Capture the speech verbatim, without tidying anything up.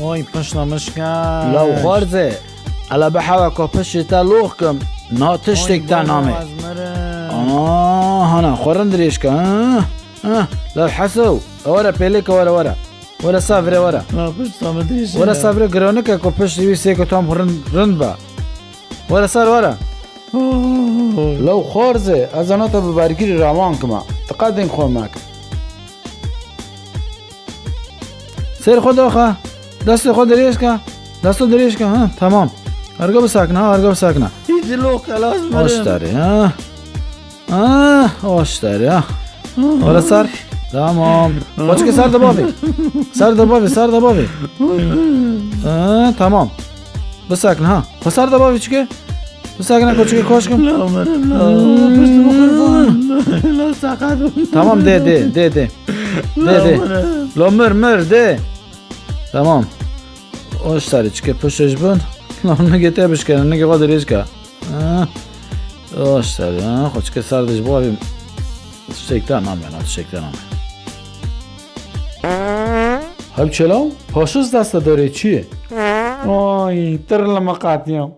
Oy, pişta min şikand. Law xwarze, ela bi hewa ku piştê te lox kim, na tiştek te name. Aa, hana, xwe rind dirêj ke, ha? Ha, law hesew, were pêlê ke, were, were. Were savre, were. La pişta min dirêj. Were savre, gironike ku piştî wî sê ku tam rind, rind be. Were sar, were. Law xwarze, ez ana te bi bergirî rawan kima. Tiqedên xwe mek. Ser xwe daxe. Destê xwe dirêj ke. Destê dirêj ke. Ha, tamam. Erga bisakne, ha, erga bisakne. Îdilo xelas mirim. Aştarê, ha. Ah, aştarê, ha. Were sar. Tamam. Koçke sar de bavê. Sar de bavê, sar de bavê. Ha, tamam. Bisakne, ha. Xwe sar de bavê çike. Bisakne koçke koşkim. La mirim la. Piştî min qurban. La sakat. Tamam, de, de, de, de. De, de. Lo mir, mir, de. Tamam. Oş sarî çike pişt ji bin. Lan nigê te bişkene, nigê xwe dirêj ke. Ha. Oş sarî, ha. Xwe çike sar dij bavî. Tiştek te name, na tiştek te name. Hewçelo, paşiz deste dorê çi? Oy, tir li me qatiya.